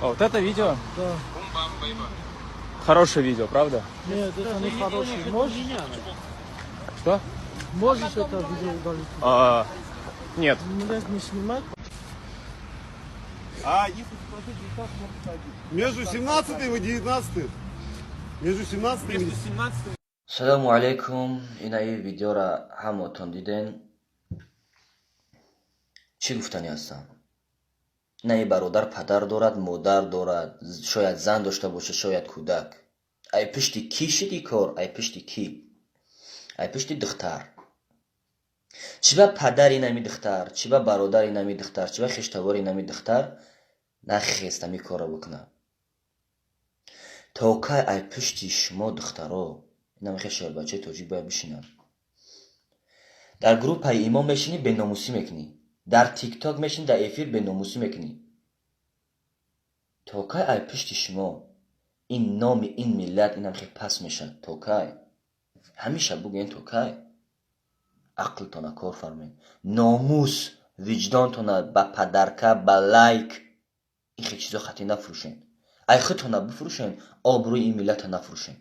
А, вот это видео? Да. Хорошее видео, правда? Нет, это не хороший. Можешь, Что? Можешь это видео удалить? А, нет. Меня не снимать. А если спросить 19, Между 17 и 19. Между 17 и Между 17. Салому алайкум. Инаи видеора ҳамотон диден. Чӣ гуфтанӣ ҳастам? Инаи бародар падар дорад, модар дорад, шояд зан дошта бошад, шояд кӯдак. Ай пишти кӣ шиди кор? Ай пишти кӣ? Ай пишти духтар. Чӣ ба падари инами духтар, чӣ ба бародари инами духтар, чӣ ба хештавори инами духтар нахест ами корро бикунад? То кай ай пишти шумо, духтаро, инам хел шоирбачаи тоҷик бояд бишинанд? Дар группаи имом мешинӣ, беномусӣ мекунӣ, дар Тикток мешинӣ, дар эфир беномусӣ мекунӣ. То кай ай пишти шумо ин номи ин миллат инам хел паст мешавад? То кай? Ҳамеша бугӯен, то кай? Ақлтона кор фармоед, номус, виҷдонтона ба подарка, ба лайк, ин хел чизо хатӣ нафурӯшен. Ай худтона бифурӯшен, обрӯи ин миллата нафурӯшен.